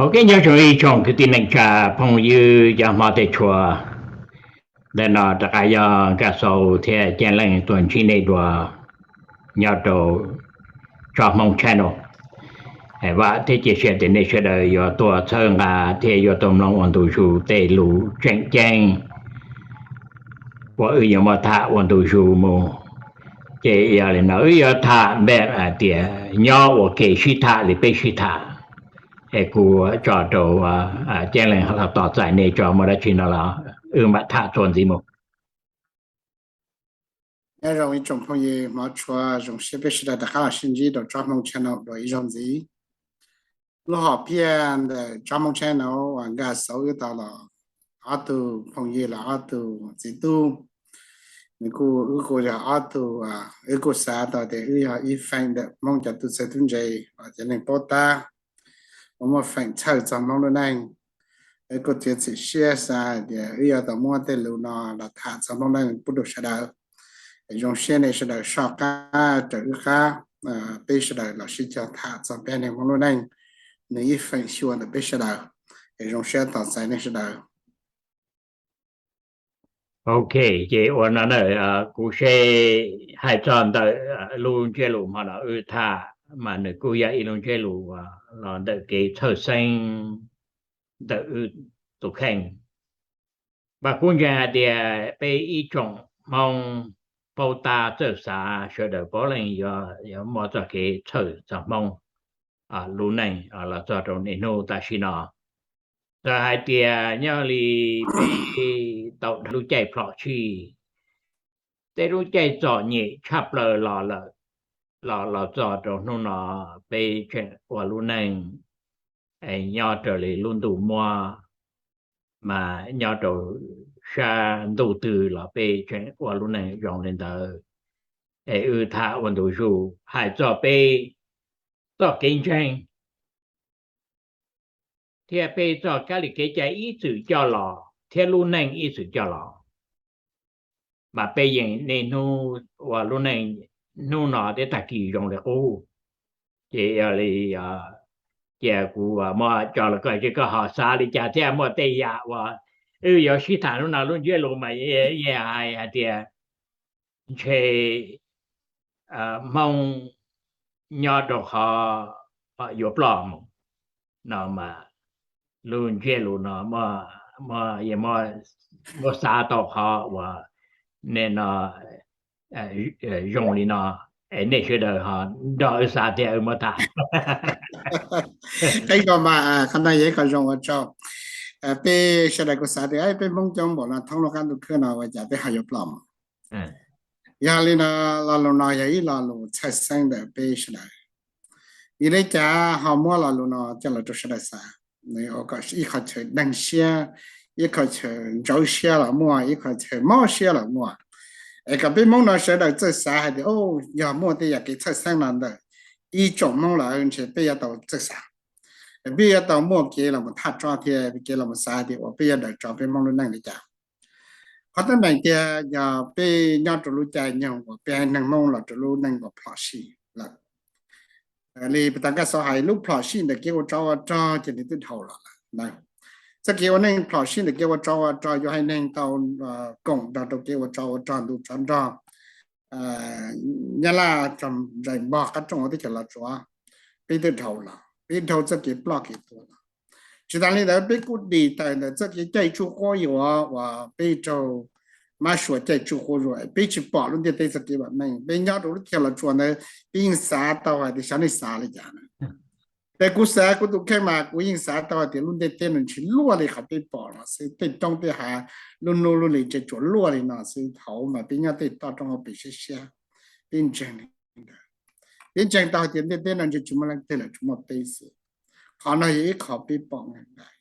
Ok, nyob zoo ib tsoom kwv tij neej tsa phooj ywg cov Hmoob tej tshua. Ntawm no rov qab yog Nkaj Xauv thiab Ceeb Leej tuaj ntsib nej dua nyob rau Tsob Hmoob Channel. Vam thiab cia siab tias nej sawv daws yuav tuaj txhawb nqa thiab yuav tuaj mloog ua ntu zus tej lus tseem ceeb uas wb yuav muab tham ua ntu zus mus. Ces yog li no wb yuav tham npe hais tias nyob ua ke sib tham li peb sib tham. Es kuv tso rau Ceeb Leej los tos txais nej tso muaj dab tsi no los wb mam tham txuas ntxiv mus. Nyob zoo ib tsoom phooj ywg Hmoob tshua, zoo siab peb sawv daws rov qab los sib ntsib rau Tsob Hmoob Channel dua ib zaug ntxiv. Lub hom phiaj ntawm Tsob Hmoob Channel uas Nkaj Xauv wb tau los ob tug phooj ywg los ob tug txiv tub, nws kuj, wb kuj yog ob tug, wb kuj xav tau tias wb yog ib feem ntawm Hmoob cov tub txawj tub ntse uas cov neeg paub tab uas muaj feem txhawj txog Hmoob lub neej. Wb kuj txiav txim siab xav hais tias wb yuav tau muab tej lus no los tham txog Hmoob neej pub rau sawv daws. Es zoo siab nej sawv daws soj qab raws wb qab, peb sawv daws los sib cog tham txog peb neeg Hmoob lub neej, nws ib feem xyuas ntawm peb sawv daws. Es zoo siab tos txais nej sawv daws. Ok, ces ua no na, kuv seb hais txog ntawm lub ntsiab lus hmo no wb tham mas nws kuj yog ib lub ntsiab lus los ntawm kev txhawj xeeb ntawm wb tus kheej. Mas kuv ntseeg hais tias peb ib tsoom Hmoob paub tab txawj xav sawv daws puav leej yuav muaj txoj kev txhawj txog Hmoob lub neej los txog rau niaj hnub tam sim no. Txawm hais tias nyob li peb tau dhau lub caij plhom sij, tej lub caij txom nyem tshaj plaws los lawm, los los txog rau hnub no peb tseem ua lub neej nyob raws li lub ntuj muab, mas nyob rau sab ntuj twg los peb tseem ua lub neej zoo li ntawd. Es wb tham ua ntu zus hais txog peb txoj kev ntseeg thiab peb txoj kab li kev cai ib txwm coj los thiab lub neej ib txwm coj los, mas peb yeej niaj hnub ua lub neej hnub no thiab tag kis zoo li qub. Ces yog li cia kuv muab tso los koj seb koj ho xav li cas thiab muaj tej yam uas wb yuav sib tham hnub no lub ntsiab lus mas yeej hais hais tias ntshe Hmoob nyob rau qhov yuav ploj mus no mas lub ntsiab lus no muab xav tau qhov uas nej no zoo li no, es nej sawv daws ho nrog wb xav thiab wb muab tham. Qhib ko mas qhov no yog ib qho zoo ua tsaug. Peb sawv daws kuj xav tias peb Hmoob coob npaum no thoob lub qab ntuj khwb no ua cas peb ho yuav ploj mus. Yog li no, lo lus no yog ib lo lus txhawj xeeb ntawm peb sawv daws. Vim li cas ho muab lo lus no coj los rau sawv daws xav? Nws ua kom ib qho chaw deeg siab, ib qho chaw ntsauv siab los muaj, ib qho chaw mob siab los muaj. Es kom peb Hmoob no sawv daws txawj xav hais tias, o, yog muaj tej yam kev txhawj xeeb no ntawm ib tsoom Hmoob lawm ntshe peb yuav tau txawj xav. Peb yuav tau muaj kev los mus thaj tso thiab kev los mus xav tias uas peb yuav daws tso peb Hmoob lub neej li cas. Qhov teeb meem tiag yog peb nyob rau lub caij nyoog uas peb haiv neeg Hmoob los rau lub neej uas plhom sij lawm. Li puas tas Nkaj Xauv hais, lub plhom sij ntawm kev ua tsov ua rog ces nws twb dhau los lawm. Txoj kev ua neej plhom sij ntawm kev ua tsov ua rog, yuav haiv neeg tau koom nrog rau kev ua tsov ua rog, ntu tsov nrog Nyab Laj tso ntsais npog qab rooj hauv teb chaws Los Tsuas, peb twb dhau los, peb dhau txoj kev ploj kev tuag los. Tsis tas li ntawd peb kuj dim tawm ntawm txoj kev caij tsuj quab yuam uas peb raug mab suav caij tsuj quab zuag, peb tsis pom lub ntiaj teb txoj kev vam meej. Peb nyob rau lub teb chaws Los Tsuas ntawd, peb yeej xav tau hais tias xyov nej xav li cas na. Ces kuv xav kuv tus kheej mas kuv yeej xav tau hais tias lub ntiaj teb no ntshe luaj li qhov peb pom no xwb, tej roob tej hav, lub hnub lub hlis ntshe tsuas luaj li no xwb. Thaum mas peb nyob tej toj roob hauv pes siab siab, peb ntseeg li ntawd. Peb ntseeg tau hais tias ntiaj teb no ntshe tsis muaj leej twg lawm, tsuas muaj peb xwb. Qhov no yog ib qho peb pom nqaij nqaij.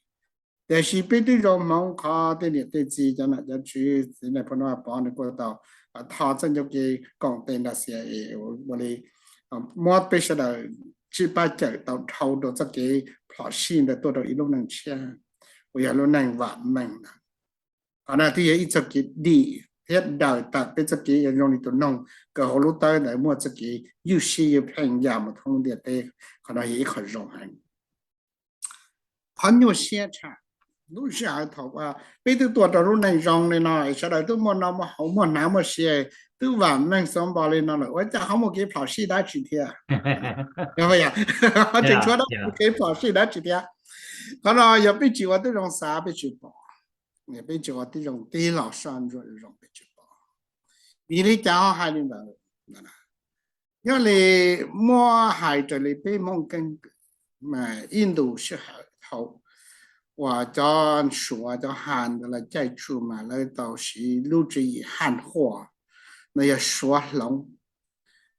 Tiam sis peb twb zoo hmoov qhov tej niam tej txiv cov nom cov tswv txiv Nais Phoo Vaj Pov nws kuj tau thov txoj ncauj kev koom tes nrog CIA ua li muab peb sawv daws tsib pab cawm tau dhau rau txoj kev phom sij ntawd tuaj rau ib lub neej tshiab uas yog lub neej vam meej ntawd. Qhov no twb yog ib txoj kev dim thiab daws tawm peb txoj kev yuav zoo li tus noog kaw hauv lub tawb ntawd muaj txoj kev ywj siab ywj pheej ya mus thoob lub ntiaj teb. Qhov no yog ib qho zoo heev. Qhov nyuaj siab tshaj, lub sij hawm thaum peb twb tuaj rau lub neej zoo li no, sawv daws twb muaj noj muaj haus, muaj hnav muaj siav, twb vam meej xov npo li no lawm, ua cas ho muaj kev phom sij dab tsi thiab? Tseem tshuav dab tsi, kev phom sij dab tsi thiab? Qhov no yog peb tsis ua tib zoo xav peb tsis pom, peb tsis ua tib zoo tig los soj ntsuam zoo peb tsis pom. Vim li cas ho hais li ntawd? Nyob li muab hais raws li peb Hmoob keeb kwm mas ib ntu sij hawm thaum uas cov Suav cov Has ntawd lawv caij tsuj mas lawv tau siv lub tswv yim Haj Huaj, no yog Suav hloov,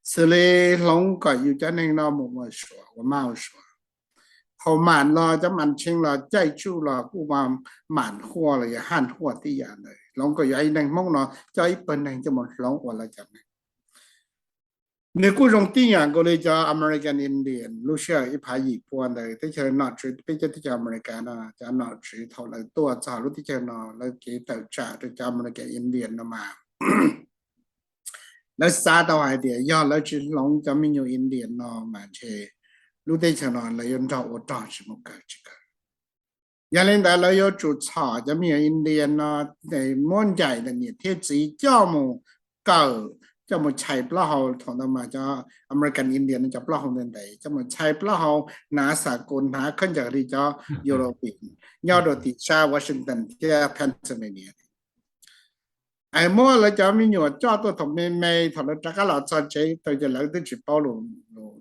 xws li hloov kom yus cov neeg no mus ua Suav, ua mab ua Suav. Thaum mam los cov mam tsheej los caij tsuj los kuj ua Mam Huaj los yog Haj Huaj tib yam ntawd, hloov kom yus ib neeg Hmoob no coj ib pawg neeg coj mus hloov ua lawv cov neeg. Nws kuj zoo tib yam nkaus li cov American Indian lub sij hawm ib phav yim pua ntawd teb chaws nom tswv, peb cov teb chaws America no cov nom tswv thaum lawv tuaj txog lub teb chaws no lawv kev tawm tsam rau cov American Indian no mas lawv xav tau hais tias yog lawv tsis hloov cov me nyuam Indian no mas ntshe lub teb chaws no lawv yuav nrog ua rog tsis mus kawg tsis kawg. Yog li ntawd lawv yuav tsum txhom cov me nyuam Indian no muab ncaim ntawm niam thiab txiv coj mus kawm, coj mus chais plaub hau. Thaum ntawd mas cov American Indian no cov plaub hau ntev ntev, coj mus chais plaub hau, hnav xa kus, hnav khaub ncaws li cov European nyob rau tim sab Washington thiab Pennsylvania. Es muab lawv cov me nyuam coj tuaj thaum me me, thaum lawv rov qab los txog tsev tau ces lawv twb tsis paub lus, lus,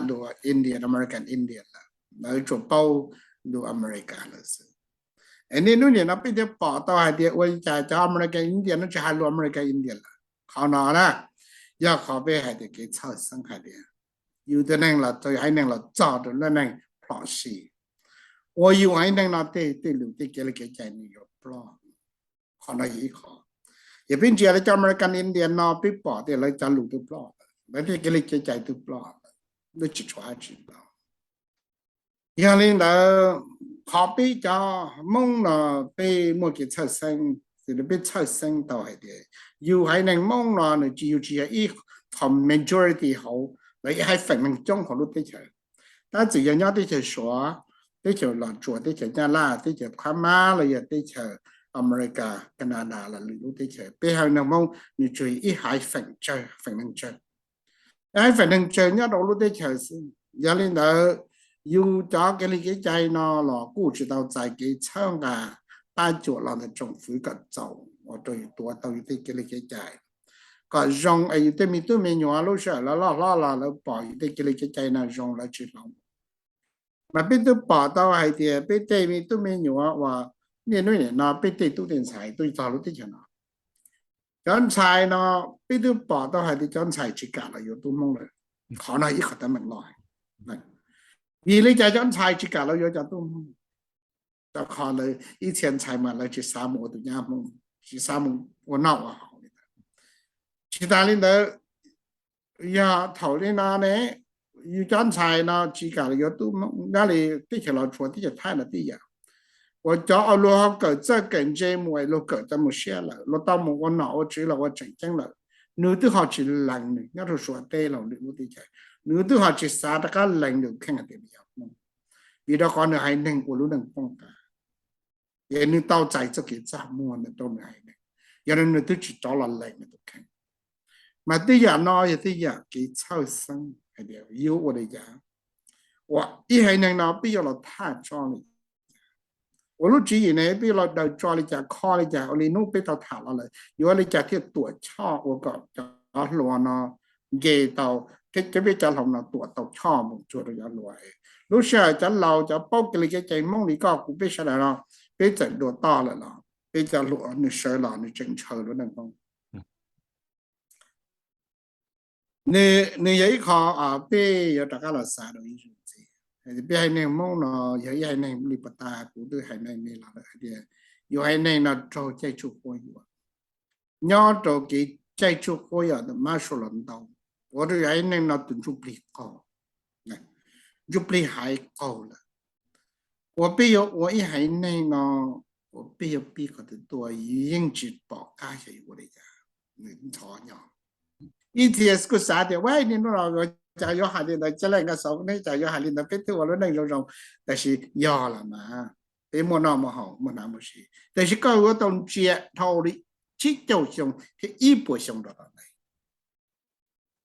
lus Indian, American Indian lawm, lawv tsuas paub lus America lawm xwb. Es niaj hnub nim no peb thiaj pom tau hais tias ua li cas cov American Indian no tsis hais lus American Indian lawm. Qhov no na yog qhov peb hais tias kev txhawj xeeb hais tias yus tus neeg los, yus haiv neeg los txog rau lub neej plhom sij, uas yus haiv neeg no tej tej lus tej kev li kev cai nws yuav ploj. Qhov no yog ib qho. Yog peb ntsia lawv cov American Indian no peb pom tias lawv cov lus twb ploj, lawv tej kev li kev cai twb ploj, twb tsis tshuav dab tsi ntau. Yog li ntawd, qhov peb cov Hmoob no peb muaj kev txhawj xeeb, peb txhawj xeeb tau hais tias yus haiv neeg Hmoob no nws tsis, yus tsis yog ib qho majority hauv lawv ib haiv feem neeg coob hauv lub teb chaws. Tab txwm yog nyob teb chaws Suav, teb chaws Los Tsuas, teb chaws Nyab Laj, teb chaws Phab Mab los yog teb chaws America, Canada los lwm lub teb chaws, peb haiv neeg Hmoob nws tsuas yog ib haiv feem tsawg, feem neeg tsawg, haiv feem neeg tsawg nyob rau lub teb chaws xwb. Yog li ntawd, yus cov kev li kev cai no los kuj tsis tau txais kev txhawb nqa pab cuam los ntawm tsoom fwv kom txaus ua rau yus tuav tau yus tej kev li kev cai kom zoo es yus tej me tub me nyuam lub sij hawm lawv loj hlob los lawv pom yus tej kev li kev cai no zoo lawv tsis hloov. Mas peb twb pom tau hais tias peb tej me tub me nyuam uas niaj hnub nim no peb tej tub tej ntxhais tuaj txog lub teb chaws no, cov ntxhais no peb twb pom tau hais tias cov ntxhais tsis kam los yuav tub Hmoob lawm. Qhov no ib qhov teeb meem loj. Vim li cas cov ntxhais tsis kam los yuav cov tub Hmoob? Rau qhov lawv ib txhia ntxhais mas lawv tsis xav mus ua tus nyab Hmoob, tsis xav mus ua noj ua haus li ntawd. Tsis tas li ntawd, yog thaum li no ne, yus cov ntxhais no tsis kam los yuav tub Hmoob, nyob li teb chaws Los Tsuas teb chaws Thaib no tib yam, uas cov uas luag ho kawm txawj kawm ntse mus es luag kawm tau mus siab lawm, luag tau mus ua nom ua tswv los ua tseem ceeb lawm, nws twb ho tsis lees nws nyob rau Suav teb los lwm lub teb chaws, nws twb ho tsis xav rov qab lees nws kheej hais tias nws yog Hmoob, vim rau qhov nws haiv neeg ua lub neej poob qab, es nws tau txais txoj kev txaj muag ntawm rau nws haiv neeg, yog li nws twb tsis rov los lees nws tus kheej. Mas tej yam no yog tej yam kev txhawj xeeb hais tias yuav ua li cas, uas ib haiv neeg no peb yuav los thaj tso li cas. Ua lub tswv yim ne peb los daws tso li cas, kho li cas, ua li hnub peb tau tham los lawm, yuav ua li cas thiaj tuam choj ua kom cov hluas no nce tau, thiab peb cov hluas no tuam tau choj mus tsuag rau cov hluas. Lub sij hawm cov laus cov paub kiag li kev cai Hmoob li koj kuv peb sawv daws no, peb txawm dua toj lawm los peb cov hluas nws sawv los nws tseem ntshaw lub neej Hmoob. Nws yog ib qho peb yuav rov qab los xav rau ib zaug ntxiv. Peb haiv neeg Hmoob no yog ib haiv neeg li puas tas kuv twb hais neeg me los lawm hais tias yus haiv neeg no raug caij tsuj quab yuam, nyob rau kev caij tsuj quab yuam ntawm mab sua los ntau, ua rau yus haiv neeg no tus ntsuj plig qaug, ntsuj plig haiv qaug lawm. Ua peb yuav ua ib haiv neeg no, ua peb yuav pib qhov twg tuaj, yeej tsis pom qab xyov yuav ua li cas. Nws ntxhov nyob. Ib txhia kuj xav tias ua niaj hnub no cas yuav hais li ntawd, cia li nkag xauv ne cas yuav hais li ntawd, peb twb ua lub neej zoo zoo. Tab sis yog los mas peb muaj noj muaj haus muaj hnav muaj siv, tab sis koj yuav tau ntsia dhau li tsib caug xyoo thiab ib puas xyoo rau tom ntej.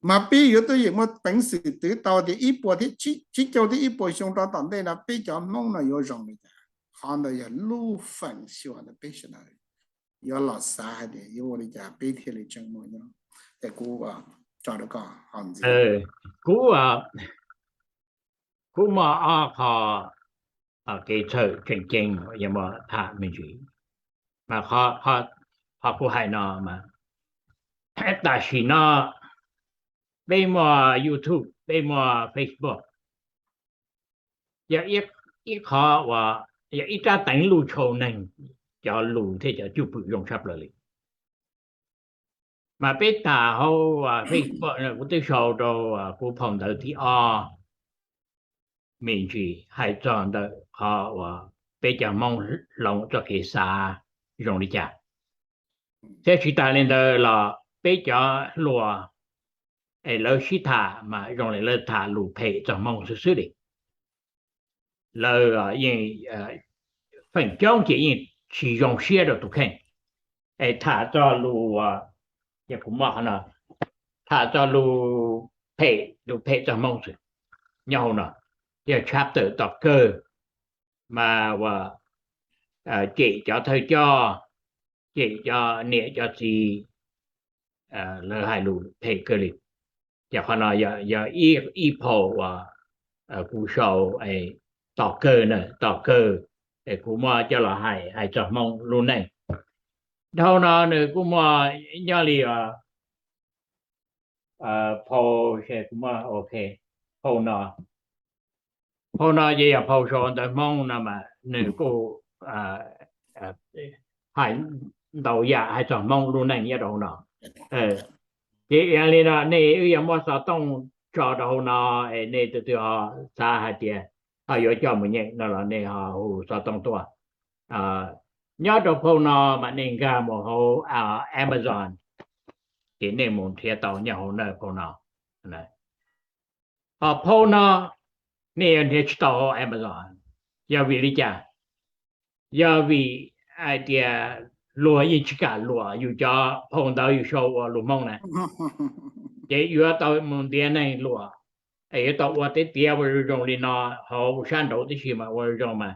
Mas peb yuav tuaj yeem muaj peev xwm twv tau tias ib puas thiab, tsib caug thiab ib puas xyoo rau tom ntej no peb cov Hmoob no yuav zoo li cas. Qhov ntawd yog lub feem xyuam ntawm peb sawv daws yuav los xav hais tias yuav ua li cas peb thiaj li tseem muaj nyob. Es kuv tso rau koj ho ntxiv. Kuv, kuv muaj ob qho kev txhawm tseem ceeb yuav muab tham me ntsis. Mas qhov kuv hais no mas, tam sim no peb muaj YouTube, peb muaj Facebook, yog ib qho uas yog ib rab teev luj tshau neeg cov lus thiab cov cwj pwm zoo tshaj plaws li. Mas peb tham hauv Facebook, kuv twb sau rau kuv phau ntawv thib ob me ntsis hais txog ntawm qhov uas peb cov Hmoob hloov txoj kev xav zoo li cas. Thiab tsis tas li ntawd los peb cov hluas es lawv sib tham mas zoo li lawv tham lus phem txog Hmoob xwb xwb li. Lawv yeej, feem coob ces yeej tsis zoo siab rau tus kheej, es tham txog lus, kuv muaj qhov no, tham txog lus phem, lus phem txog Hmoob xwb. Nyob hauv no yog chapter tom kawg, mas uas cem cov thawj coj, cem cov niam cov txiv, lawv hais lus phem kawg li. Ces qhov no yog ib phau uas kuv sau tom kawg na, tom kawg, es kuv muab coj los hais, hais txog Hmoob lub neej. Dhau no nws kuj muaj nyob li phau, kuv muab, ok, phau no, phau no ces yog phau sau ntawv Hmoob no mas nws kuj hais ntau yam hais txog Hmoob lub neej nyob rau hauv no. Ces yog li no nej wb yuav muab xov tooj tso rau hauv no, es nej tus twg ho xav hais tias ho yuav coj mus nyeem no los nej ho hu xov tooj tuaj. Nyob rau phau no mas nej nkag mus hauv Amazon, ces nej mus nrhiav tau nyob hauv na phau no. Ho phau no nej yuav nrhiav tsis tau hauv Amazon, yog vim li cas? Yog vim hais tias luag yeej tsis kam luam yus cov phau ntawv yus sau ua lus Hmoob na. Ces yuav tau mus ntiav neeg luam, es yuav tau ua tiav tiav ua zoo zoo li no hauv sab nraud tib si mas ua zoo mas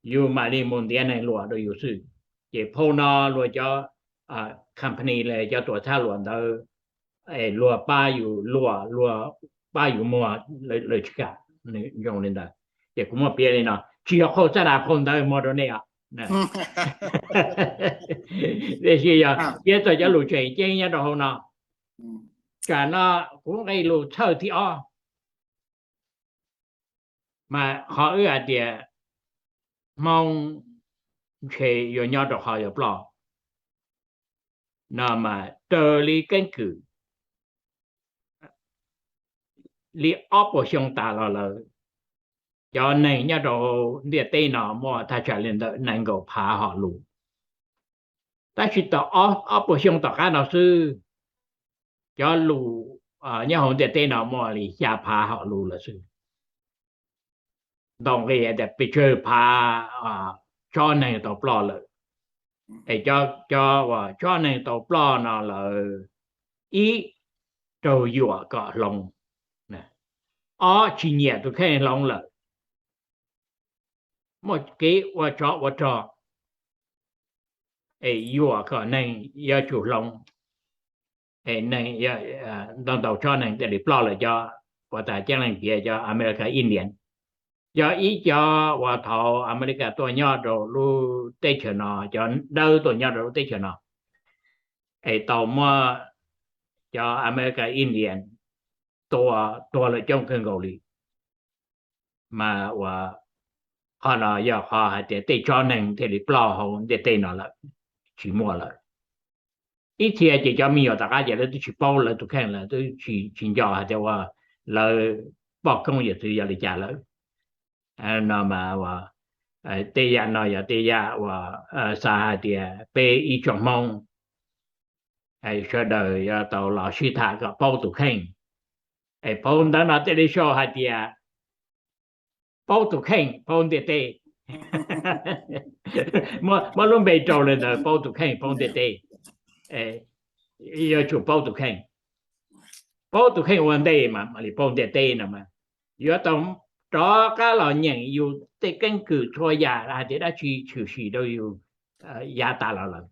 yus mam li mus ntiav neeg luam rau yus xwb. Ces phau no luag cov company los cov tuam txhab luam ntawd, luag pab yus luam, luag pab yus muag, lawv tsis kam, zoo li ntawd. Ces kuv muab piav li no, tsis yog qhau xab nas qhau ntawv muag rau nej os. Tiam sis yog piav txog cov lus tseem ceeb nyob rau hauv no. Tsam no kuv nqe lus txhawj thib ob, mas qhov wb hais tias Hmoob ntshe yuav nyob rau qhov yuav ploj no mas raws li keeb kwm li ob puas xyoo tas los lawm, cov neeg nyob rau ntiaj teb no muaj thaj tsam li ntawm nees nkaum phav hom lus. Tab sis tau ob puas xyoo tom qab no xwb, cov lus nyob hauv ntiaj teb no muaj li xya phav hom lus lawm xwb. Ntau nqi tias pes tsawg phav tsob neeg tau ploj lawm. Es cov uas tsob neeg tau ploj no lawm, ib, raug yuam kom hloov, ob, tsis nyiam tus kheej hloov lawm, muaj kev ua tsov ua rog, es yuam kom neeg yuav tsum hloov, es neeg ntau ntau tsob neeg thiaj li ploj lawm cov uas tas ceeb leej tiav cov America Indian. Yog ib cov uas thaum America tuaj nyob rau lub teb chaws no, cov dawb tuaj nyob rau lub teb chaws no, es tau muab cov America Indian tua tuag lawm coob kawg nkaus li. Mas uas qhov no yog qhov hais tias tej tsob neeg thiaj li ploj hauv ntiaj teb no lawm, tsis muaj lawm. Ib txhia ces cov me nyuam tom qab ces lawv twb tsis paub lawv tus kheej, lawv twb tsis nco hais tias uas lawv poj koob yawm txwv yog li cas lawm. No mas tej yam no yog tej yam uas xav hais tias peb ib tsoom Hmoob sawv daws yuav tau los sib tham kom paub tus kheej. Es paub ntawv no thiaj li sau hais tias paub tus kheej paub ntiaj teb. Muab lub npe rau li ntawd, paub tus kheej paub ntiaj teb. Yuav tsum paub tus kheej, paub tus kheej ua ntej mas mam li paub ntiaj teb no mas. Yuav tau rov qab los nyeem yus tej keeb kwm txhua yam hais tias dab tsi tshwm sim rau yus yav tas los lawm.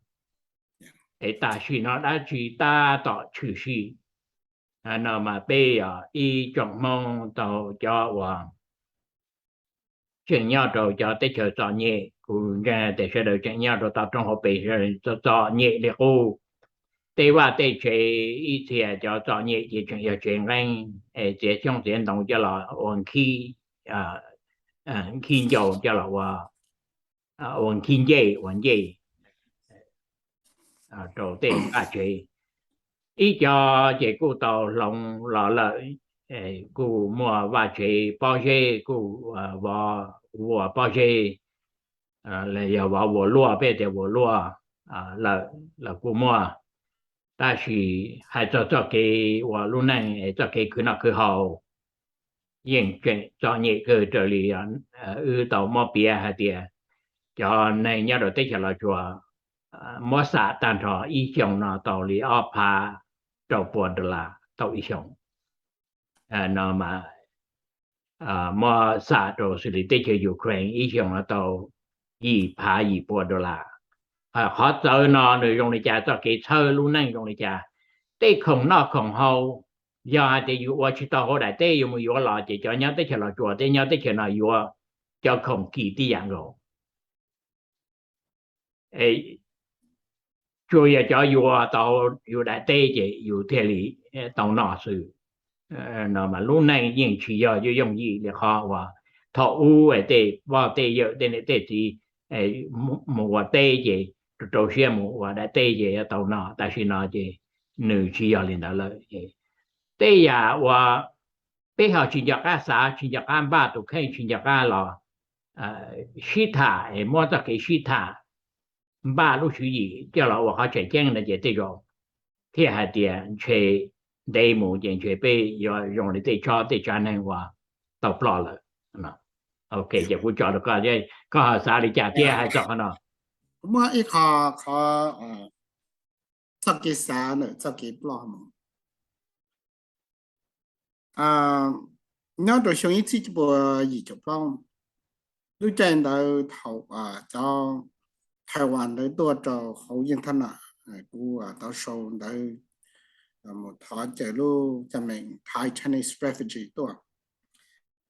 Es tam sim no dab tsi tab tom tshwm sim no mas peb yog ib tsoom Hmoob tau cov uas tseem nyob rau cov teb chaws txom nyem, kuv ntseeg tias sawv daws tseem nyob rau toj roob hauv pes txom nyem li qub. Tej vaj tej tsev ib txhia cov txom nyem ces tseem yog tsev nqeeb es txiav xyoob txiav ntoo coj los ua nkhib, nkhib ncau coj los ua nkhib ncej ua ncej rau tej vaj tsev. Ib co ces kuj tau hloov los lawm, kuj muaj vaj tsev pob zeb, kuj vov vuas pob zeb, yog vov vuas luaj, peb tias vuas luaj lawm los kuj muaj. Tab sis hais txog txoj kev ua lub neej, txoj kev khwv noj khwv haus yeej tseem txom nyem kawg raws li wb tau muab piav hais tias cov neeg nyob rau teb chaws Los Tsuas muab xam tag nrho ib xyoos no tau li ob phav rau pua dollar tau ib xyoos. No mas muab xam rau xws li teb chaws Ukraine ib xyoos no tau yim phav yim pua dollar. Qhov txawv no nws zoo li cas, txoj kev txhawb lub neej zoo li cas, tej khoom noj khoom haus, yog hais tias yus ua tsis tau hauv daim teb yuav mus yuav los ces cov nyob teb chaws Los Tsuas thiab nyob teb chaws no yuav cov khoom kim tib yam nkaus. Tsuas yog cov yuav tau yus daim teb ces yus thiaj li tau noj xwb. No mas lub neej yeej tsis yog yooj yim li qhov uas thaum ub tej pog tej yawm tej niam tej txiv mus ua teb ces rau rau siab mus ua daim teb ces yuav tau noj, tam sim no ces nws tsis yog li ntawd lawm. Tej yam uas peb ho tsis nco qab xav, tsis nco qab npaj tus kheej, tsis nco qab los sib tham, muab txoj kev sib tham npaj lub tswv yim coj los ua qhov tseem ceeb no ces tej zaum thiaj hais tias ntshe ntev mus ces ntshe peb yuav zoo li tej tsob tej tsav neeg uas tau ploj lawm. Ok, ces kuv tso rau koj, koj ho xav li cas thiab hais txog qhov no? Muaj ib qho, qhov txoj kev xav ntawm txoj kev ploj mus. Nyob rau xyoo ib txhiab cuaj pua yim caum plaub, lub caij ntawd thaum cov Taiwan ntawd tuaj rau hauv yeej thab nam, kuv tau sau ntawv mus thov caw lub cov me Thai Chinese refugee tuaj.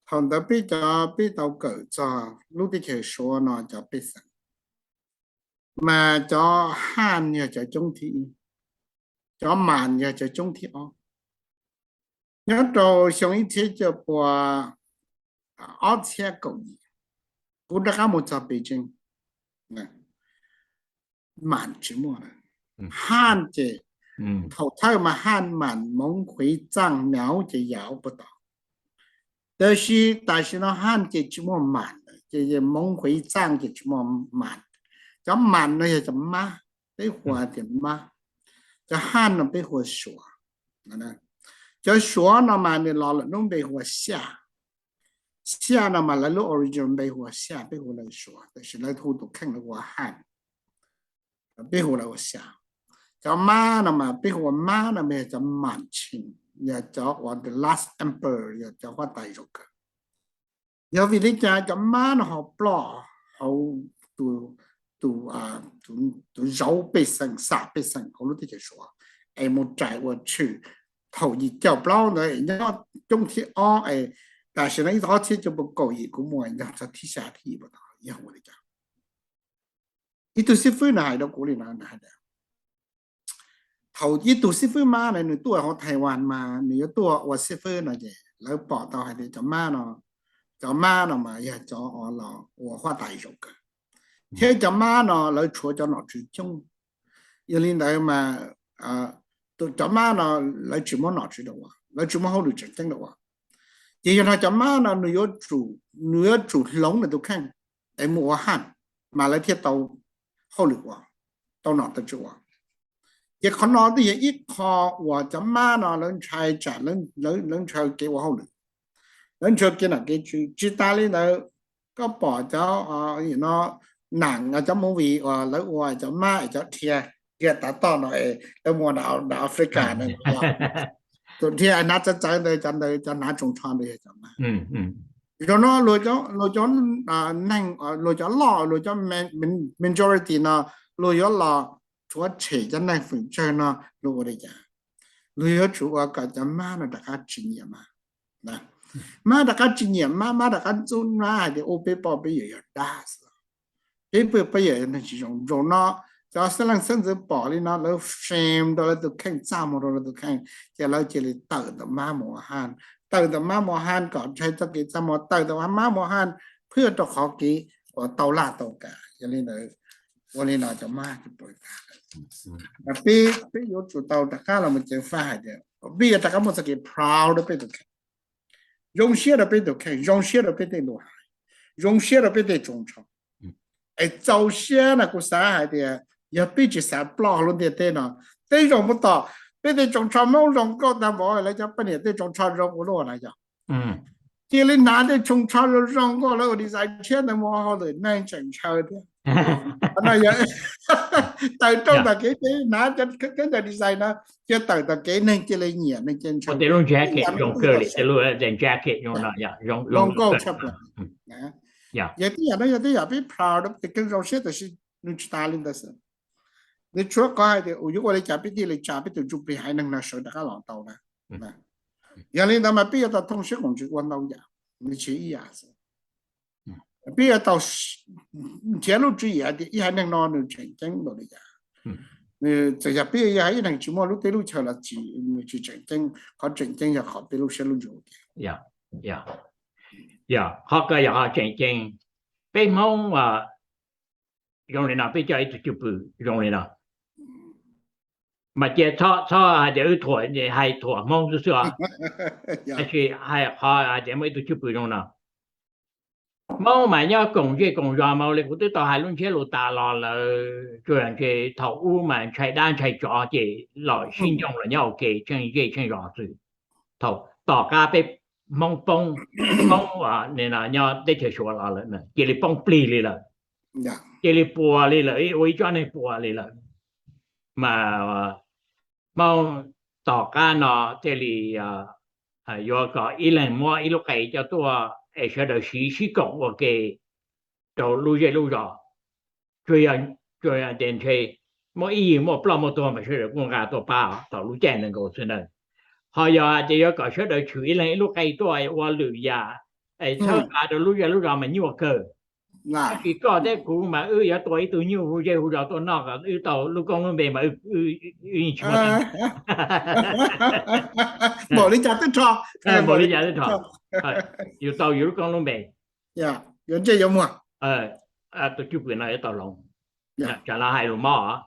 Thaum ntawd peb cov, peb tau kawm txog lub teb chaws Suav no cov pej xeem, mas cov Haj yog cov coob thib ib, cov Mas yog cov coob thib ob. Nyob rau xyoo ib txhiab cuaj pua ob txhiab kaum yim, kuv rov qab mus txog Beijing, Mas tsis muaj lawm. Haj ces thaum thawj mas Haj, Mas, Hmoob, Huiv, Txaaj, Myaw ces yam ub puag tom. Tab sis tam sim no Haj ces tsis muaj Mas lawm, ces Hmoob, Huiv, Txaaj ces tsis muaj Mas. Cov Mas no yog cov Mab, peb hu tias Mab. Cov Haj no peb hu Suav. Cov Suav no mas nws los lawm lub npe hu ua Xyaj. Xyaj no mas lawv lub original npe hu ua Xyaj, peb hu lawv Suav, tab sis lawv hu tus kheej lawv hu ua Haj, peb hu lawv ua Xyaj. Cov Mab no mas peb hu ua Mab no mas yog cov Mas Chin, yog cov uas the last emperor, yog cov huab tais zoo kawg. Yog vim li cas cov mab no ho ploj hauv tus, tus, tus zauv pej xeem, xam pej xeem hauv lub teb chaws Suav, es mus rais ua tshwm thaum yim caum plaub ntawd es nyob coob thib ob es tam sim no ib txhiab cuaj pua kaum yim kuv muaj nyob txog thib xya thib yim puas tau yog ua li cas? Ib tug xib fwb nws hais rau kuv li no, nws hais tias thaum ib tug xib fwb mab na nws tuaj hauv Taiwan mas nws yuav tuaj ua xib fwb no ces lawv pom tau hais tias cov mab no, cov mab no mas yog cov los ua huab tais zaum kawg, thiab cov mab no lawv tshuav cov nom tswv coob. Yog li ntawd mas cov mab no lawv tsis muab nom tswv rau ua, lawv tsis muab hauj lwm tseem ceeb rau ua. Ces yog no cov mab no nws yuav tsum hloov nws tus kheej es mus ua haj mas lawv thiaj tau hauj lwm ua, tau nom tau tswv ua. Ces qhov no twb yog ib qho uas cov mab no lawv ntshai tsam, lawv ntshaw kev ua hauj lwm, lawv ntshaw kev nom kev tswv. Tsis tas li ntawd, koj pom cov no, nam cov movie uas lawv ua cov mab es cov dhia, dhia tav toj no es lawv muaj nram Africa na, tus dhia hnav txawv txawv ntawd, cov ntawd cov hnav tsoos tsho ntawd yog cov mab. Zaum no luag cov neeg, luag cov loj, luag cov majority no luag yuav los tshuav tshem cov neeg feem tsawg no luag ua li cas? Luag yuav tsum ua kom cov mab no rov qab tsis nyiam mab. Mab rov qab tsis nyiam mab, mab rov qab ntxub mab hais tias ua peb poj peb yawm yog dab xwb, peb poj peb yawm yog neeg tsis zoo. Zaum no cov xeeb leej xeeb ntxwv pom li no lawv shame rau lawv tus kheej, txaj muag rau lawv tus kheej, ces lawv cia li tawm ntawm mab mus ua haj, tawm ntawm mab mus ua haj kom ntshai txoj kev txaj muag, tawm ntawm mab mus ua haj phwj rau qhov kev uas tau laj tau kam. Yog li ntawd, ua li no cov mab tsis pom li cas. Mas peb, peb yuav tsum tau rov qab los mus ceev faj hais tias peb yuav rov qab muaj txoj kev proud rau peb tus kheej, zoo siab rau peb tus kheej, zoo siab rau peb tej lus hais, zoo siab rau peb tej tsoos tsho. Es txaus siab na, kuv xav hais tias yog peb tsis xav ploj lub ntiaj teb no, tej zaum mus tom peb tej tsoos tsho Hmoob zoo nkauj tag npaum lawv cov poj niam tej tsoos tsho zoo ua luaj na yog. Cia li hnav tej tsoos tsho zoo zoo nkauj lawv ua design tshiab ntawd mus ua hauj lwm neeg tseem ntshaw thiab. No yog tawm rooj tom kev, hnav cov khaub ncaws design no, cia tawm tom kev neeg cia li nyiam, neeg cia li ntshaw. Tej lub jacket zoo kawg li, tej lub jacket zoo no zoo nkauj tshaj plaws. Yog tej yam no yog tej yam peb proud, peb tus kheej zoo siab, tab sis nws tsis tas li ntawd xwb. Nws tshuav qhov hais tias yuav ua li cas peb thiaj li tsa peb tus ntsuj plig haiv neeg no sawv rov qab los tau na. Yog li ntawd mas peb yuav tau thooj siab koom ntsws ua ntau yam, nws tsis ib yam xwb. Peb yuav tau nrhiav lub tswv yim hais tias ib haiv neeg no nws tseem ceeb npaum li cas. Txawm yog peb yog ib neeg tsis muaj lub teb lub chaw los tsis, nws tsis tseem ceeb, qhov tseem ceeb yog qhov peb lub siab lub ntsws ua ke. Yog qhov ko yog qhov tseem ceeb. Peb Hmoob zoo li no, peb coj ib tug cwj pwm zoo li no, mas cia txhob hais tias wb thuam, hais thuam Hmoob xwb xwb os. Tab sis hais qhov hais tias muaj ib tug cwj pwm zoo no, Hmoob mas nyob koom zej koom zos mas li kuv twb tau hais lub ntsiab lus tas los lawm, tsuas yog ntshe thaum ub mas ntshai dab ntshai tsov ces los sib ncoo los nyob ua ke tsheej zej tsheej zos xwb. Thaum tom qab peb Hmoob poob, Hmoob nyob teb chaws Suav los lawm cia li poob plig li lawm, cia li puas li lawm, ua ib tsob neeg puas li lawm. Mas Hmoob tom qab no thiaj li yuav kom ib leeg muab ib lub qe coj tuaj es sawv daws siv sib koom ua ke rau lub zej lub zos. Tsuas yog tias ntshe muaj ib yig muaj ploj muaj tuag mas sawv daws kuj nqa tuaj pab thaum lub caij ntawd nkaus xwb na. Ho yog hais tias yuav kom sawv daws tshwm ib leeg ib lub qe tuaj ua lwm yam es txhawb nqa rau lub zej lub zos mas nyuaj kawg. Tab sis koj thiab kuv mas wb yuav tua ib tug nyuj hu zej hu zos tuaj noj kom wb tau lub koob lub npe mas wb yeej tsis muaj teeb meem. Npaum li cas twb rho, npaum li cas twb rho, yus tau yus lub koob lub npe. Yuav ntsej yuav muag. Tus cwj pwm no yuav tau hloov. Tsam no hais lus mob os.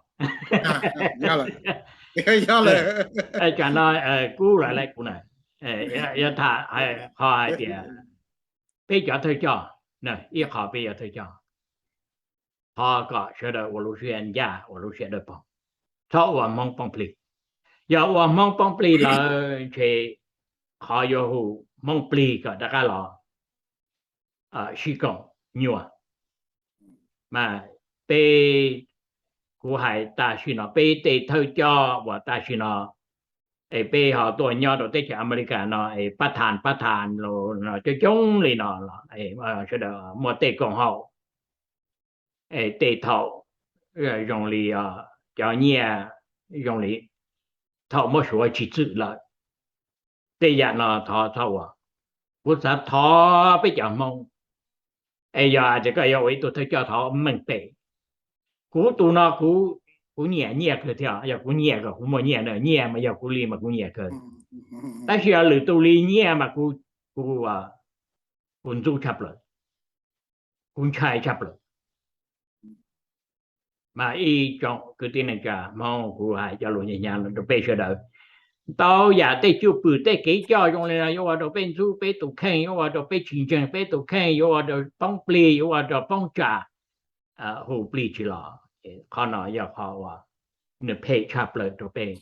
Tsam no kub lawm kuv na, yuav tham qhov hais tias peb cov thawj coj, ib qho peb cov thawj coj, qhov kom sawv daws ua lub siab ncaj ua lub siab dawb paug, txhob ua Hmoob poob plig. Yog ua Hmoob poob plig lawm ntshe qhov yuav hu Hmoob plig kom rov qab los sib koom nyuaj. Mas peb, kuv hais tam sim no peb tej thawj coj uas tam sim no Es peb ho tuaj nyob rau teb chaws Amelikas no es pab tha pab tha los coob coob li no los sawv daws muaj tej koom haum, es tej thaum zoo li cov nyiaj zoo li thaum muab suav tsis txwm lawm. Tej yam no thov txhob ua. Kuv xav thov peb cov Hmoob, es yog hais tias koj yuav ua ib tug thawj coj thov meej pem. Kuv tus no kuv nyiam nyiaj kawg thiab, yog kuv nyiam kom kuv muaj nyiaj na, nyiaj mas yog kuv li mas kuv nyiam kawg. Tab sis yog lwm tus li nyiaj mas kuv, kuv ntxub tshaj plaws, kuv ntshai tshaj plaws. Mas ib tsoom kwv tij neej tsa Hmoob, kuv hais cov lus hnyav hnyav no rau peb sawv daws. Ntau yam tej cwj pwm tej kev coj zoo li no yuav ua rau peb ntxub peb tus kheej, yuav ua rau peb tsis ntseeg peb tus kheej, yuav ua rau poob plig, yuav ua rau poob tsam, hu plig tsis los. Qhov no yog qhov uas nws phem tshaj plaws rau peb.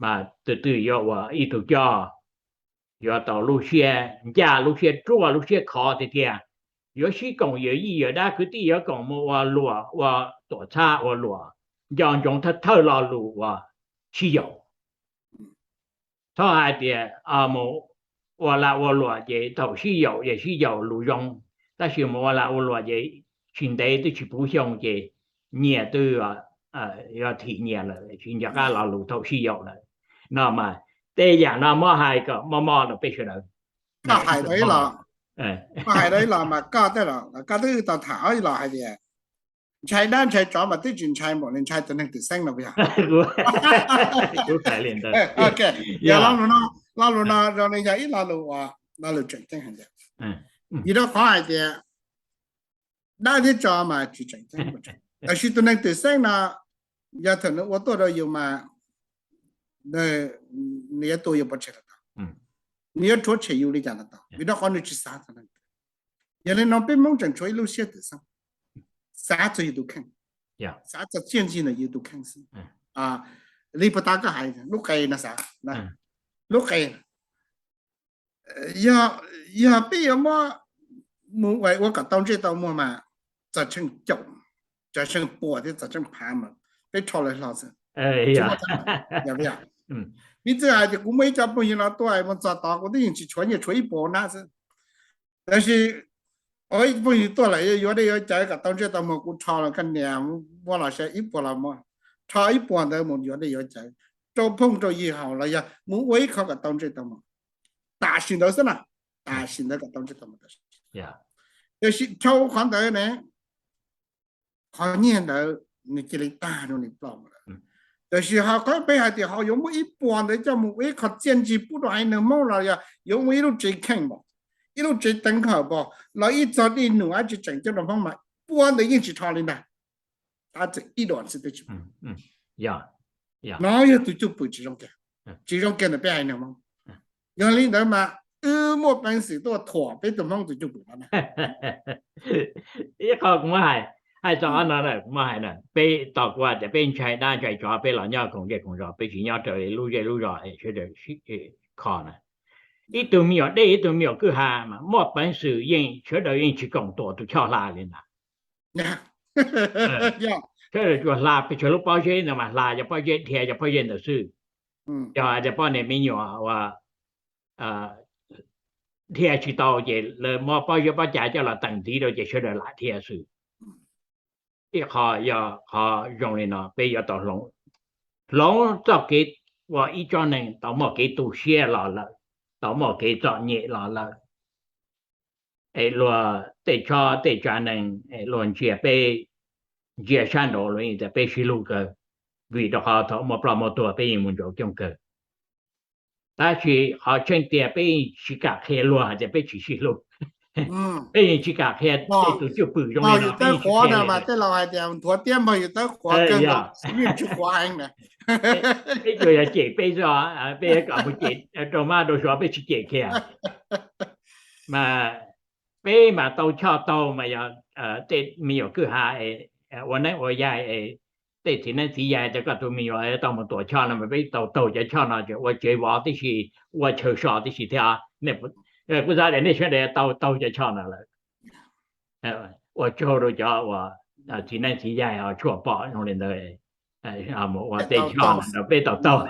Mas tus twg yuav ua ib tug coj, yuav tau lub siab ncaj, lub siab ruaj, lub siab khov tiag tiag. Yuav sib koom yawm yij yawm dab kwv tij, yuav koom mus ua luam ua tuam txhab, ua luam nco ntsoov thawj thawj lo lus uas sib yaum. Txhob hais tias mus ua lag ua luam ces thaum sib yaum ces sib yaum lus zoo, tab sis mus ua lag ua luam ces tsis ntev twb tsis puv xyoo ces nyias twb yuav thim nyias lawm, tsis nco qab lo lus thaum sib yaum lawm. No mas tej yam no muab hais kom mob mob rau peb sawv daws. Koj hais rau ib los, koj hais rau ib los mas koj tej los koj twb tau tham ob ib los hais tias ntshai dab ntshai tsov mas twb tsis ntshai npaum li ntshai tus neeg twm xeeb no puas yog? Lo lus no zoo li yog ib lo lus uas lo lus tseem ceeb heev ntag. Vim rau qhov hais tias dab thiab tsov mas tsis tseem ceeb, tab sis tus neeg twm xeeb no yog thaum nws ua tuaj rau yus mas nws yuav tua yus pov tseg los tau, nws yuav rhuav tshem yus li cas los tau, vim rau qhov nws tsis xav txog neeg. Yog li no peb Hmoob tseem tshuav ib lub siab twm xeeb, xav txog yus tus kheej, xav txog txiaj ntsig ntawm yus tus kheej xwb. Li puag ta koj hais lub qe no xav, lub qe, yog peb yuav muab mus ua kom tau ntsej tau muag mas txog tsheej caum, txog tsheej pua thiab txog tsheej phav mas peb rho lawv hlo xwb. Piv txwv hais tias kuv muaj ib co phooj ywg no tuaj mus txog tod kuv twb yeej tsis tshuav nyiaj, tshuav ib puas nab xwb. Tab sis ib phooj ywg tuaj lawm yuav dej yuav cawv kom tau ntsej tau muag, kuv rho los koj niam muab los saib ib puas los muab, rho ib puas ntawd mus yuav dej yuav cawv rau phooj rau ywg haus los yog mus ua ib qho kom tau ntsej tau muag. Tam sim ntawd xwb na, tam sim ntawd kom tau ntsej tau muag tam sim. Tiam sis dhau qhov ntawd ne, qhov nyiaj ntawd nws cia li tag rau nws ploj mus lawm. Tiam sis ho qhov peb hais tias ho yuav muab ib puas ntawd coj mus ua ib qho txiaj ntsig pub rau haiv neeg Hmoob los yog yuav muab ib lub tsev kheej npaum, ib lub tsev teev hawm npaum los ib txog dej num dab tsi tseem ceeb rau Hmoob mas puas ntawd yeej tsis rho li ntag. Tab txawm ib dua xwb twb tsis, no yog tus cwj pwm tsis zoo kiag, tsis zoo kiag ntawm peb haiv neeg Hmoob. Yog li ntawd mas wb muaj peev xwm tuaj thuam peb tus Hmoob tus cwj pwm no na. Ib qho kuv muab hais, hais txog qhov no na, kuv muab hais na, peb tos kuv tias peb ntshai dab ntshai tsov peb los nyob koom zej koom zos, peb tsis nyob raws li lub zej lub zos sawv daws kho na. Ib tug me nyuam dej ib tug me nyuam kwj ha mas muaj peev xwm yeej sawv daws yeej tsis koom tuam tus choj hla li ntag. Sawv daws tsuas hla pes tsawg lub pob zeb ntawd mas hla cov pob zeb, dhia cov pob zeb ntawd xwb. Yog tias poj niam me nyuam uas dhia tsis tau ces lawv muab pob zeb pob cav coj los teem ntiv rau ces sawv daws lam dhia xwb. Ib qho yog qhov zoo li no peb yuav tau hloov, hloov txoj kev ua ib tsob neeg tau muaj kev tu siab los lawm, tau muaj kev txom nyem los lawm. Es luag tej tsob tej tsav neeg es luag ntsia peb, ntsia sab nraud luag yeej tias peb sib hlub kawg, vim rau qhov thaum muaj ploj muaj tuag peb yeej mus ntsauv coob kawg. Tab sis qhov tseeb tiag peb yeej tsis kam qhia luag hais tias peb tsis sib hlub. Peb yeej tsis kam qhia tej tus cwj pwm zoo li no, peb yeej tsis qhia li. Tej laus hais tias nthuav tiab npog yus tawb qhuav kawg nkaus, yeej tsis qhuav heev na. Peb tsuas yog cem peb xwb, peb kom mus cem rau mab rau suav, peb tsis cem kiag. Mas peb mas tau choj taug mas yog tej me nyuam kwj ha ua neeb ua yaig, tej txiv neeb txiv yaig tias koj tus me nyuam tau mus tuam choj no mas peb tau taug cov choj no ces ua tsev vov tib si, ua chaw so tib si thiab. Kuv xav tias nej sawv daws tau taug cov choj no lawm. Ua tsaug rau cov uas txiv neeb txiv yaig tshuaj pom zoo li ntawd. mus ua tej zog no rau peb tau taug.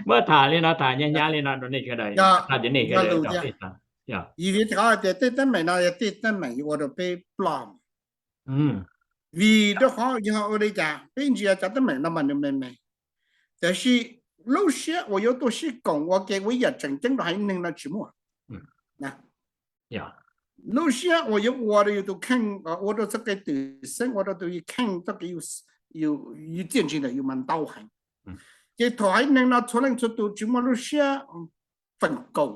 Muab tham li no, tham nyab nyab li no rau nej sawv daws, tias tej teeb meem no yog tej teeb meem yuav ua rau peb ploj. Vim rau qhov yog ua li cas peb ntsia cov teeb meem no mas nws me me, tiam sis lub siab uas yuav tuaj sib koom ua ke ua ib yam tseem ceeb rau haiv neeg no tsis muaj. Lub siab uas yuav ua rau yus tus kheej, ua rau txoj kev twm xeeb, ua rau tus kheej txoj kev yus txiaj ntsig ntawm yus mas ntau heev. Ces thaum haiv neeg no txhua leej txhua tus tsis muaj lub siab feem koom,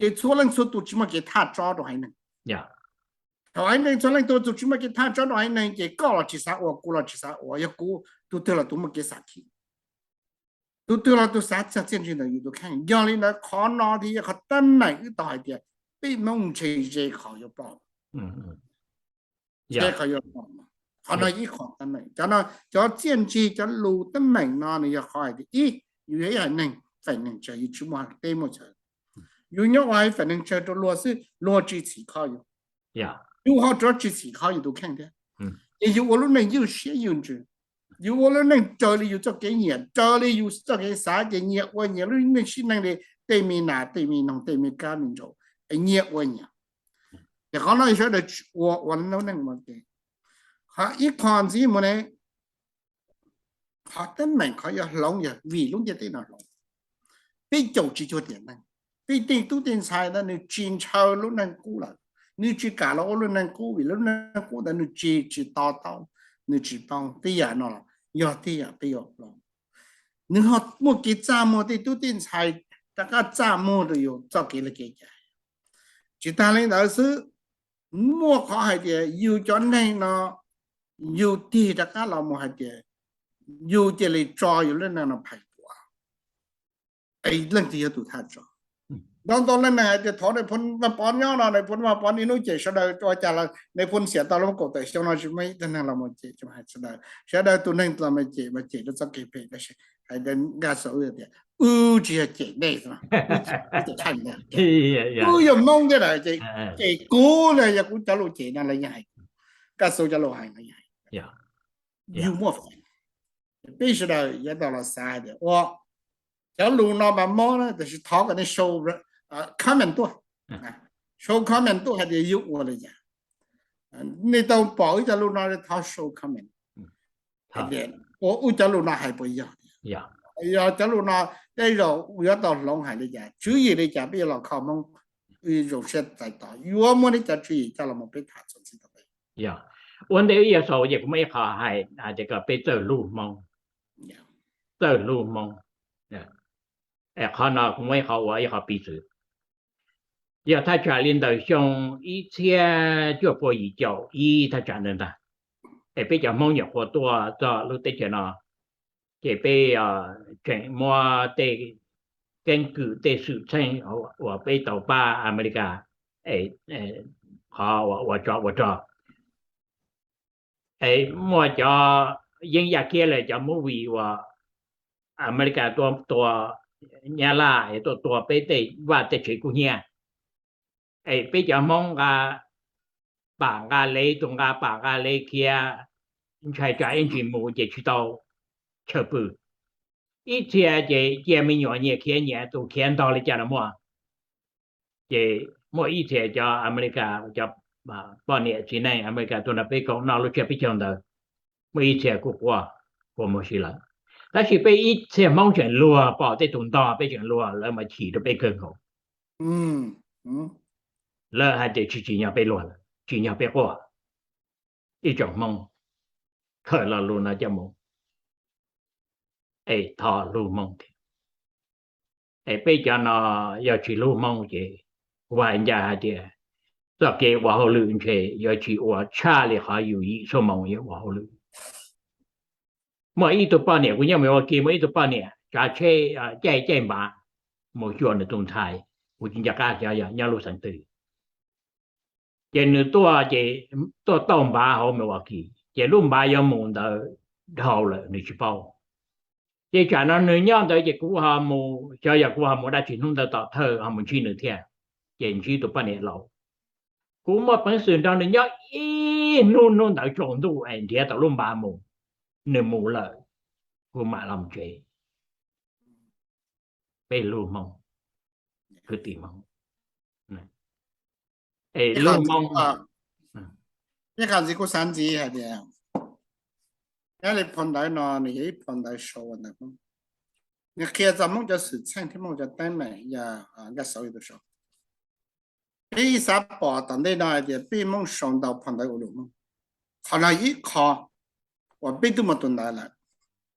ces txhua leej txhua tus tsis muaj kev thaj tsob rau haiv neeg. Thaum haiv neeg txhua leej txhua tus tsis muaj kev thaj tsob rau haiv neeg ces koj los tsis xav ua, kuv los tsis xav ua, yog kuv tus twg los tus muaj kev xav khi, tus twg los tus xav txog txiaj ntsig ntawm yus tus kheej. Yog li ntawd qhov no thiaj yog qhov teeb meem wb tau hais tias peb Hmoob ntshe ze qhov yuav ploj, ze qhov yuav ploj. Qhov no ib qho teeb meem, cov txiaj ntsig cov lus teeb meem no nws yog qhov hais tias ib, yus yog ib haiv neeg feem neeg tsawg, yus tsis muaj teb muaj chaw, yus nyob ua haiv feem neeg tsawg rau luag xwb, luag tsis txhim kho yus, yus ho rov tsis txhim kho yus tus kheej thiab. Ces yus ua lub neej ywj siab ywj ntsws, yus ua lub neej raws li yus txoj kev nyiam, raws li yus txoj kev xav, ces nyias ua nyias lub neej sib neej li tej me nas tej me noog tej me kab me ntsaum, nyias ua nyias. Ces qhov no sawv daws tsis ua, ua lub neej ua ke. Qhov ib qho ntxiv mus ne, qhov teeb meem qhov yuav hloov yog vim lub ntiaj teb no hloov, peb caum tsis cuag tiam neej. Peb tej tub tej ntxhais ntawd nws tsis ntshaw lub neej qub lawm, nws tsis kam los ua lub neej qub vim lub neej qub ntawd nws tsis tsis to taub, nws tsis paub tej yam no los yog tej yam peb yuav paub. Nws ho muaj kev txaj muag, tej tub tej ntxhais rov qab txaj muag rau yus txoj kev li kev cai. Tsis tag li ntawd xwb, muaj qhov hais tias yus cov neeg no yus tig rov qab los mus hais tias yus cia li tso yus lub neej no phais dua, es leej twg yog tus thaj tso? Ntau ntau leej neeg hais tias thov nais phoo Vaj Pov nyob no, nais phoo Vaj Pov niaj hnub cem sawv daws ua cas los nais phoo xiam tau lub kaum tawm xyoo no tsis muaj ib tug neeg los mus cem, sawv daws tus neeg los mus cem mas cem rau txoj kev phem tab sis hais tias Nkaj Xu tias wb tsis yog cem nej, wb yog Hmoob thiab lawm ces cem kuv na, yog kuv cov lus cem no los yeej hais, Nkaj Xu cov lus hais no yeej hais. Yus muaj feem, peb sawv daws yuav tau los xav tias ua cov lus no mas mob na, tiam sis thov kom nej sau comment tuaj, sau comment tuaj hais tias yus ua li cas. Nej tau pom wb cov lus no thov sau comment hais tias ua wb cov lus no hais puas yog, yog cov lus no tej zaum yuav tau hloov hais li cas, tswv yim li cas peb yuav los kho Hmoob zoo siab txais tos, yuav muaj nej cov tswv yim coj los mus peb tham txuas ntxiv rau peb. Ua ntej wb yuav xaus ces kuv muaj ib qho hais tias kom peb txawj hlub Hmoob, txawj hlub Hmoob. Qhov no kuv muaj ib qho ua ib qho piv txwv. Yog thaj tsam li ntawm xyoo ib txhiab cuaj pua yim caum ib thaj tsam ntawd ntag, es peb cov Hmoob nyuam qhuav tuaj txog lub teb chaws no, ces peb tseem muab tej keeb kwm tej xwm txheej uas peb tau pab Amelikas qhov ua tsov ua rog, es muaj cov yeeb yaj kiab lawm cov movie uas Amelikas tuaj tua Nyab Laj es tuaj tua peb tej vaj tej tsev kub hnyiab, es peb cov Hmoob nqa pam nqa lev, tus nqa pam nqa lev khiav ntshai tsam ib ntsis mus ces tsis tau chaw pw. Ib txhia ces cia me nyuam nyias khiav nyias, tus khiav ntog li cas los muaj. Ces muaj ib txhia cov Amelikas, cov poj niam txiv neej Amelikas tuaj nrog peb koom noj lub tsiab peb caug ntawd, muaj ib txhia kuj quaj, quaj muag si lawm. Tab sis peb ib txhia Hmoob tseem luag, pom tej tus ntog peb tseem luag, lawv mas chim rau peb kawg nkaus. Lawv hais tias tsis tsim nyog peb luag lawm, tsim nyog peb quaj. Ib tsoom Hmoob, khaws lo lus no coj mus, es thov hlub Hmoob thiab. Es peb cov no yog tsis hlub Hmoob ces kuv hais ncaj hais tias txoj kev ua hauj lwm ntshe yuav tsis ua tshaj li qhov yus yim xuab moos yuav ua hauj lwm. Muaj ib tug poj niam, kuv nyob Milwaukee, muaj ib tug poj niam tsav tsheb caij caij npav mus xyuas nws tus ntxhais, kuv tsis nco qab xyov yog nyob lub xeev twg. Ces nws tuaj, ces tuaj tauj npav hauv Milwaukee, ces lub npav yuav mus ntawd dhau lawm nws tsis paub. Ces tsam no nws nyob ntawd ces kuv ho mus, xyov yog kuv ho mus dab tsi, hnub ntawd tom thawj ho mus ntsib nws thiab. Ces ntsib tus poj niam laus, Kuv muaj peev xwm nrog nws nyob ib hnub, hnub ntawd tsaus ntuj es nrhiav tau lub npa mus, nws mus lawm, kuv mam los tsev. Peb lub Hmoob, kwv tij Hmoob, es lub Hmoob. Ib qho ntxiv kuv xav ntxiv hais tias, nyob li phau ntawv no nws yog ib phau ntawv sau ua ntawv Hmoob, nws qhia txog Hmoob cov xwm txheej thiab Hmoob cov teeb meem yog Nkaj Xauv tus sau. Peb xav pom tom ntej no hais tias peb Hmoob sau ntau phau ntawv ua lus Hmoob. Qhov no ib qho uas peb twb muaj tus ntawv lawm.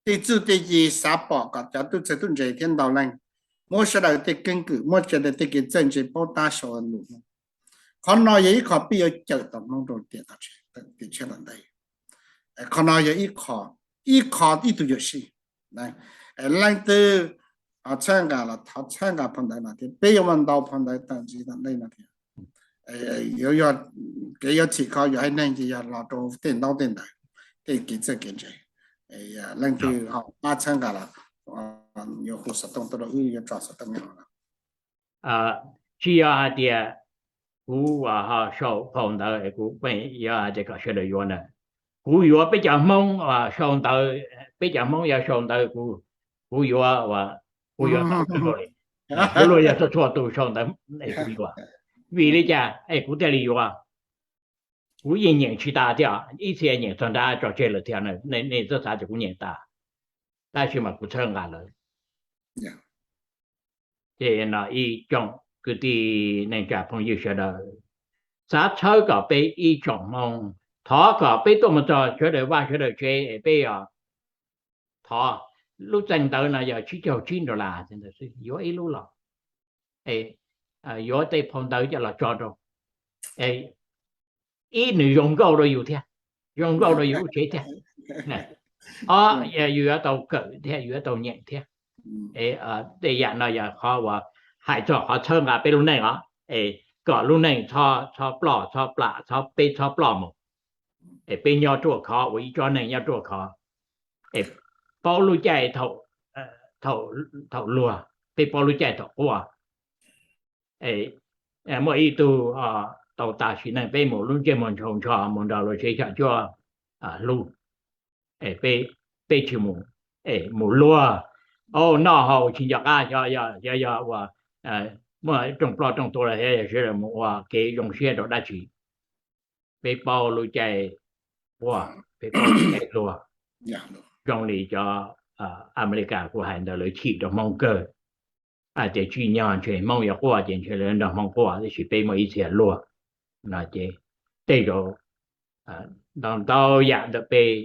Tej txuj tej ci xav pom kom cov tub txawg tub ntse thiab ntau leej muab sawv daws tej keeb kwm, muab sawv daws tej kev txawj ntse paub tab sau lus Hmoob. Qhov no yog ib qho peb yuav cawm tau Hmoob rau tiam tshiab tom ntej. Qhov no yog ib qho, ib qho ib tug yuam sij. Leej twg txhawb nqa los thov txhawb nqa phau ntawv no thiab, peb yuav muaj ntau phau ntawv tom ntej no thiab. Kev yuav txhim kho yuav haiv neeg ces yog los rau tej ntaub tej ntawv, tej kev txawj kev ntse. Leej twg ho pab txhawb nqa los yuav hu xov tooj tuaj rau wb, yuav tso xov tooj nyob no. Tsis yog hais tias kuv ho sau phau ntawv es kuv pheej yog hais tias kom sawv daws yuav na. Kuv yuav peb cov Hmoob sau ntawv, peb cov Hmoob yog sau ntawv, kuv yuav, kuv yuav tau kawg nkaus li. Luag yog txhua txhua tus sau ntawv es kuv yuav. Vim li cas es kuv thiaj li yuav? Kuv yeej nyeem tsis tas thiab, ib txhia nyeem txog nrab tso tseg lawm thiab, nej txhob xav tias kuv nyeem tas, tab sis mas kuv txhawb nqa lawv. Ces no ib tsoom kwv tij neej tsa phooj ywg sawv daws, xav txhawb kom peb ib tsoom Hmoob, thov kom peb tuaj mus txog sawv daws vaj sawv daws tsev es peb os, thov, lub txeeg ntawv no yog tsib caug tsib dollar xwb, yuav ib lub los, yuav tej phau ntawv coj los tso rau, ib nws zoo nkauj rau yus thiab, zoo nkauj rau yus lub tsev thiab. Ob, yus yuav tau kawm thiab, yus yuav tau nyeem thiab. Tej yam no yog qhov uas hais txog qhov txhawb nqa peb lub neej os, es kom lub neej txhob ploj txhob plam, txhob, peb txhob ploj mus, es peb nyob ruaj khov ua ib tsob neeg nyob ruaj khov, es paub lub caij thaum luag, peb paub lub caij thaum quaj. Muaj ib tug tau tas sim neej, peb mus lub ntsej muag ntshaus ntsho mus nrog luag tsev xyom cuab hlub, peb tsis mus, mus luag, noj haus tsis nco qab, xyov yog ua muaj rooj ploj rooj tuag los xyov yog sawv daws mus ua kev zoo siab rau dab tsi. Peb paub lub caij quaj, peb paub lub caij luag. Zoo li cov Amelikas kuv hais ntawd, lawv chim rau Hmoob kawg, hais tias tsim nyog ntshe Hmoob yuav quaj ces ntshe lawv nrog Hmoob quaj, tab sis peb muaj ib txhia luag no ces tej zaum ntau ntau yam ntawm peb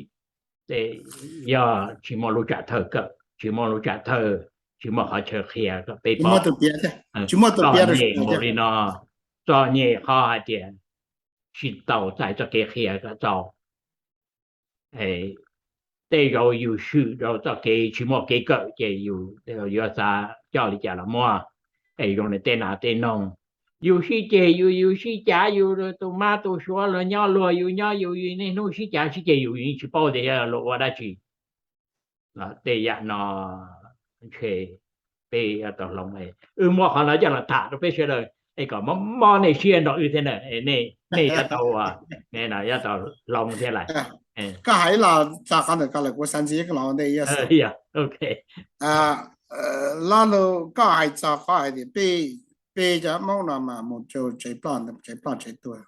yog tsis muaj lub tsam thawj kawm, tsis muaj lub tsam thawj, tsis muaj qhov chaw qhia kom peb paub. Txom nyem mus li no, txom nyem qhov hais tias tsis tau txais txoj kev qhia kom txaus. Tej zaum yus swm rau txoj kev tsis muaj kev kawm ces yus yuav xav coj li cas los muaj. Es zoo li tej nas tej noog, yus sib ceg, yus yus sib cav, yus tus mab tus suav los nyob luag, yus nyob yus, niaj hnub sib cav sib ceg, yus yeej tsis paub tias yog luag ua dab tsi. Tej yam no ntshe peb yuav tau hloov, wb muab qhov no coj los tham rau peb sawv daws es kom mob mob nej siab nrog wb thiab na, nej yuav tau, yuav tau hloov thiab lawm. Koj hais los txog qhov ntawm ko lawm, kuv xav ntxiv los ua ntej. Lo lus koj hais txog qhov hais tias peb cov Hmoob no mas mus rau tsev ploj tsev tuag,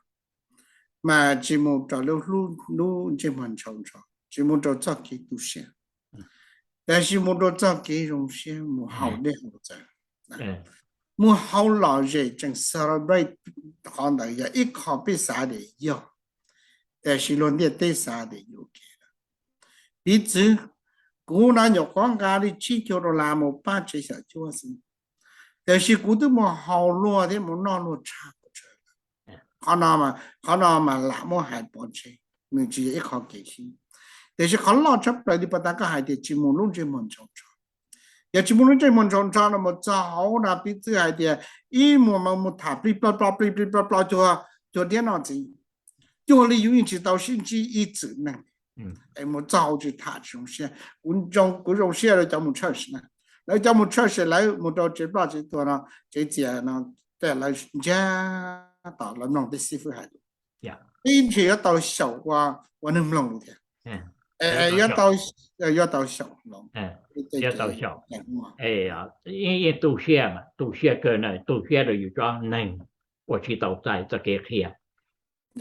mas tsis mus rau lub ntsej muag ntshaus ntsho, tsis mus rau txoj kev tu siab, tab sis mus rau txoj kev zoo siab, mus haus dej haus cawv, mus haus lom zem tseem celebrate. Qhov ntawd yog ib qho peb xav tias yog, tab sis luag ntiaj teb xav tias yuam kev. Piv txwv, kuv no nyuam qhuav nqa li tsib caug dollar mus pab tsev xyom cuab xwb, tab sis kuv twb mus haus luag thiab mus noj luag tshaj kuv tshawj. Qhov no, qhov no mas lam muab hais pov tseg, nws tsis yog ib qho kev sib. Tiam sis qhov loj tshaj plaws li pas tas koj hais tias tsis mus lub ntsej muag ntshaus ntsho. Yog tsis mus lub ntsej muag ntshaus ntsho no mus txog hauv no piv txwv hais tias ib muag mas mus tham plig ploj ploj plig plig ploj ploj cuag, cuag diab noj txiv, cuag li yus yeej tsis tau sib ntsib ib txwm neeg. Es mus txog hauv tsis tham tsis zoo siab. Kuv zoo siab rau cov mus tshawj sim na, lawv cov mus tshawj sim lawv mus rau tsev ploj tsev tuag no, tsev txias no, tej lawv ntsag Tab tom lawv mloog tej xib fwb hais lus. Ib ntsis yuav tau xyaum ua, ua neeg mloog lus thiab. Yuav tau xyaum hloov. Yeej tu siab, tu siab kawg na, tu siab rau yus tsob neeg uas tsis tau txais txoj kev qhia,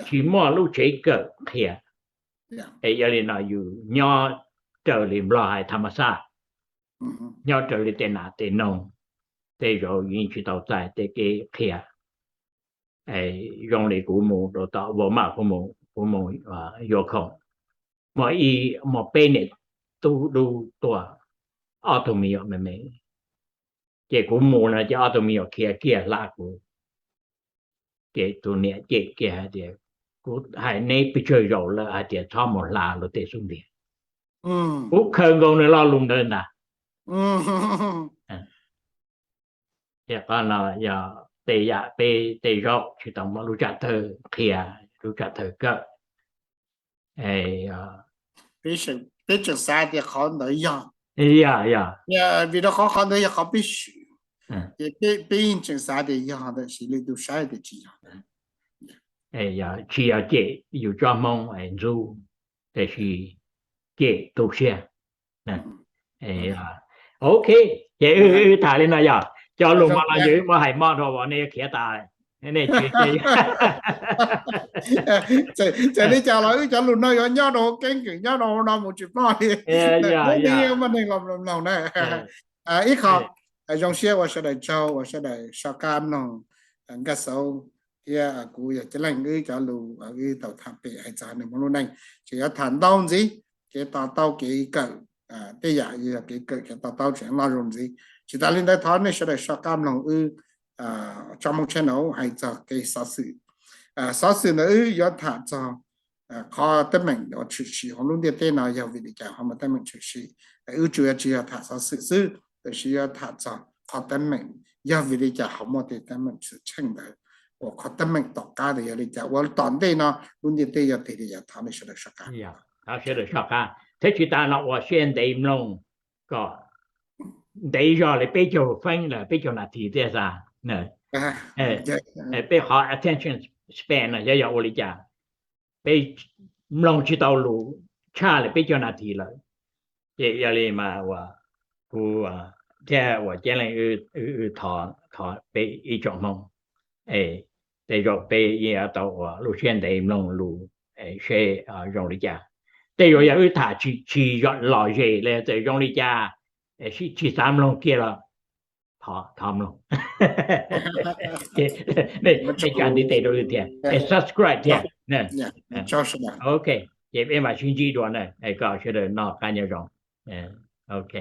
tsis muaj lub tsev kawm qhia. Es yog li no yus nyob raws li Nplog hais tham mas xaj, nyob raws li tej nas tej noog, tej zaum yeej tsis tau txais tej kev qhia. Zoo li kuv mus rau tom Walmart, kuv mus yuav khoom, muaj ib, muaj peb niam tub dub tuaj, ob tug me nyuam me me. Ces kuv mus no ces ob tug me nyuam khiav kiag hla kuv. Ces tus niam cem kiag hais tias, kuv hais neb pes tsawg zaus lawm hais tias txhob mus hla luag tej xub ntiag. Kuv khaws nkaus nws lo lus ntawd ntag. Ces qhov no yog tej yam peb tej zaum tsis tau muaj lub tsam thawj qhia, lub tsam thawj kawm. Peb tseem xav tias qhov ntawd yog, yog, vim rau qhov qhov ntawd yog qhov peb swm, ces peb yeej tseem xav tias yog, tab sis lwm tus saib tias tsis yog. Tsis yog cem yus tsob Hmoob ntxub, tiam sis cem tu siab. Ok, ces wb tham li no yog cov lus mas los yog wb muab hais mob rau nej yuav khiav tas, nej tsis, txawm li cas los wb cov lus no yuav nyob rau hauv keeb kwm, nyob rau hauv no mus tsis ploj li. Muaj neeg los mloog na. Ib qho, zoo siab ua sawv daws tsaug, ua sawv daws soj qab mloog Nkaj Xauv thiab kuv yog Ceeb Leej wb cov lus wb tau tham pem hais txog neeg Hmoob lub neej, ces yuav tham ntau ntxiv, kev to taub kev kawm, tej yam yog kev kawm kev to taub tseem loj zoo ntxiv. Tsis tas li ntawd thov nej sawv daws soj qab mloog wb tsob Hmoob channel hais txog kev xov xwm. Xov xwm ntawd wb yuav tham txog qhov teeb meem uas tshwm sim hauv lub ntiaj teb no yog vim li cas ho muaj teeb meem tshwm sim. Wb tsuas yog tsis yog tham xov xwm xwb, tab sis yuav tham txog qhov teeb meem yog vim li cas ho muaj tej teeb meem tshwm sim ntawd, uas qhov teeb meem tom qab ntawd yog li cas, uas tom ntej no lub ntiaj teb yuav tig li cas, thov nej sawv daws soj qab. Sawv daws soj qab thiab tsis tas no ua siab ntev mloog kom ntev zog li peb caug feeb lawm, peb caug nas this thiaj xav. Peb qhov attention span no xyov yog ua li cas, peb mloog tsis tau lus tshaj li peb caug nas this lawm. Ces yog li mas ua kuv thiab ua Ceeb Leej wb thov peb ib tsoom Hmoob, es tej zaum peb yeej yuav tau ua lub siab ntev mloog lus seb zoo li cas. Tej zaum yog wb tham tsis lom zem li txawm zoo li cas, tsis xav mloog kiag los thov mloog. Nej tsa ntiv tes rau wb thiab, subscribe thiab. Ok, ces peb mam sib ntsib dua na, kom sawv daws noj qab nyob zoo. Ok.